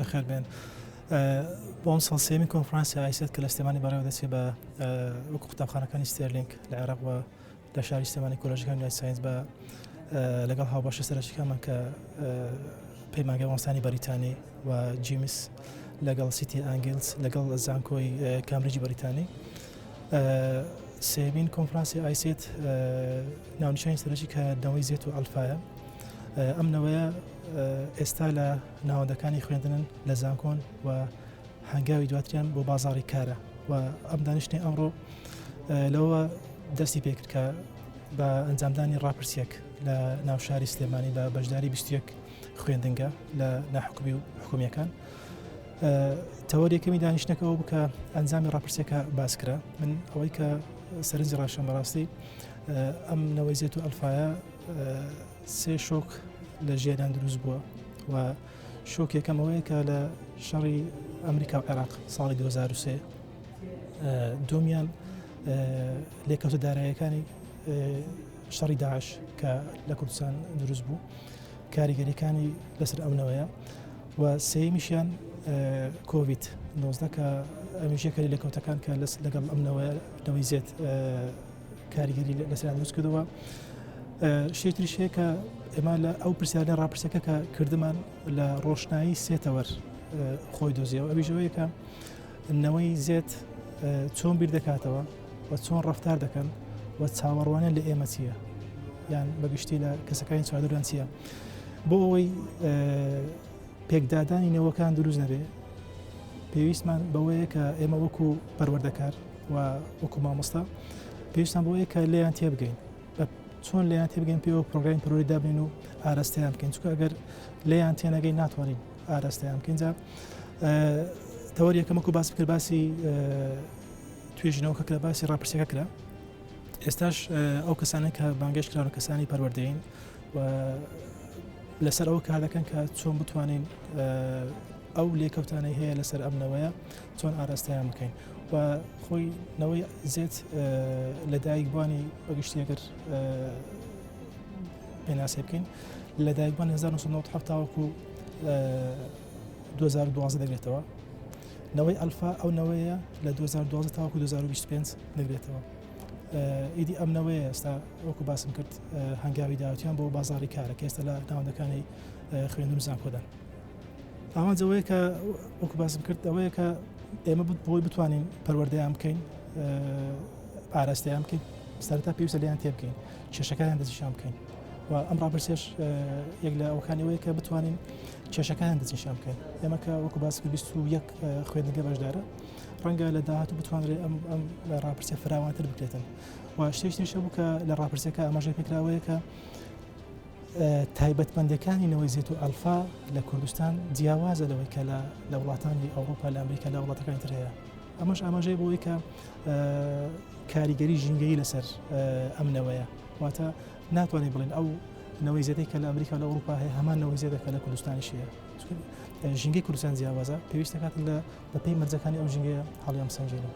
بەخێر بێن. بۆ ئەمساڵ سێیەمین کۆنفرانسی AIESET کە لە سلێمانی بەڕێوە دەچێت بە وەکو قوتابخانەکانی ستێرلینگ لە عێراق و لە شاری سلێمانی کۆلێژەکانی life science بە لەگەڵ هاوبەشە سەرەکیەکانمان کە پەیمانگای مامۆستایانی بەریتانی و GEMS لەگەڵ City and Guilds لەگەڵ زانکۆی کامبریجی بەریتانی سێمین کۆنفرانسی AIESET ناونیشانی سەرەکی کە نەوەی زێت و ئەلفایە ئەم نەوەیە ئێستا لە ناوەندەکانی خوێندنن لە زانکۆن و هەنگاوی دواتریان بۆ بازاڕی کارە و ئەم دانیشتنی ئەمڕۆ لەوە دەستی پێکرد کە بە ئەنجامدانی ڕاپرسیەک لە ناوشاری سلێمانی بە بەشداری 21 خوێندنگە لە ناحکومی و حکومیەکان تەوەر یەکەمی دانیشتنەکەەوە بکە ئەنجامی ڕاپرسیەکە باس کرا من ئەوەی کە سەرنجی ڕاشم بەڕاستی ئەم نەوەی زێت و ئەلفاە سێ شۆک لە ژیانیان دروست بووە و شۆک یەکەم ئەوەیە کە لە شەڕی ئەمریکا و عێراق ساڵی 2023 دومیان لێکەوتە دارایەکانی شەڕی داعش کە لە کوردستان دروست بوو کاریگەریەکانی لەسەر ئەو نەوەیە و سێمیشیان کۆڤید 19 کە ئەمیش یەکەری لێکەوتەکان کە لەگەڵ ئەم نەوەیە نەوەی زێت کاریگەری لەسەریان دروست کردەوە شتێکی تریش هەیە کە ئێمە لە ئەو پرسیارە ڕاپرسەکە کە کردمان لە ڕۆشنایی سێتەوەر خۆی دۆزیەوە ئەویش ئەوەیە کە نەوەی زێت چۆن بیر دەکاتەوە و چۆن ڕفتار دەکەن و چاوەڕوانیان لە ئێمە چییە یان بەگشتی لە کەسەکانی چواردەوریان چییە بۆ ئەوەی پێکدادانی نەوەکان دروست نەبێ پێویستمان بەوەیە کە ئێمە وەکو پەروەردەکار و وەکو مامۆستا پێویستان بەوەیە کە لێیان تێبگەین چۆن لێیان تێبگەین پێوە پرۆگرامی پەروەردەی دابنین و ئاراستەیان بکەین چونکە ئەگەر لێیان تێنەگەین ناتوانین ئاراستەیان بکەین جا تەوەر یەکەم وەکو باس بکرد باسی توێژینەوەکە کرا باسی ڕاپرسیەکە کرا ئێستاش ئەو کەسانە کە بانگێش کراون کەسانی پەروەردەین و لەسەر ئەوە کار دەکەن کە چۆن بتوانین ئەو لێکەوتانەی هەیە لەسەر ئەم نەوەیە چۆن ئاراستەیان بکەین و خۆی نەوەی زێت لەدایکبووانی بەگشتی ئەگەر پێناسەی بکەین لەدایکبووان 1997 تاوەکو 2012 دەگرێتەوە نەوەی ئەلفا ئەو نەوەیە لە 2012 تاوەکو 2025 دەگرێتەوە ئیدی ئەم نەوەیە ئێستا وەکو باسم کرد هەنگاوی داوتیان بۆ بازاری کارە کە ئێستا لە ناوەندەکانی خوێندن و زانکۆدان ئامانج ئەوەیە کە وەکو باسم کرد ئەوەیە کە ئێمە بۆی بتوانین پەروەردەیان بکەین ئاراستەیان بکەین سەرتا پێویستە لێیان تێبگەین کێشەکانیان دەستنیشان بکەین و ئەم ڕاپرسیەش یەک لە ئەوکانی ئەوەیە کە بتوانین کێشەکانیان دەستنیشان بکەین ئێمە کە وەکو باس کرد 21 خوێندنگە بەشدارە ڕەنگە لە داهاتوو بتوانرێت ئەم ئەم ڕاپرسیە فراوانتر بکرێتن و شتێکی تریش هەبوو کە لە ڕاپرسیەکە ئاماژەی پێکراوەیە کە تایبەتمەندیەکانی نەوەی زێت و ئەلفا لە کوردستان جیاوازە لەوەی کە لە وڵاتانی ئەوروپا لە ئەمریکا لە وڵاتەکانی تر هەیە ئەمەش ئاماژەیە بۆ ئەوەی کە کاریگەری ژینگەیی لەسەر ئەم نەوەیە واتە ناتوانین بڵێن ئەو نەوەی زێتەی کە لە ئەمریکا لە ئەوروپا هەیە هەمان نەوەی زێتە کە لە کوردستانیش هەیە ژینگەی کوردستان جیاوازە پێویست دەکات لە بەپێی مەرجەکانی ئەو ژینگەیە هەڵیان بسەنگێنین.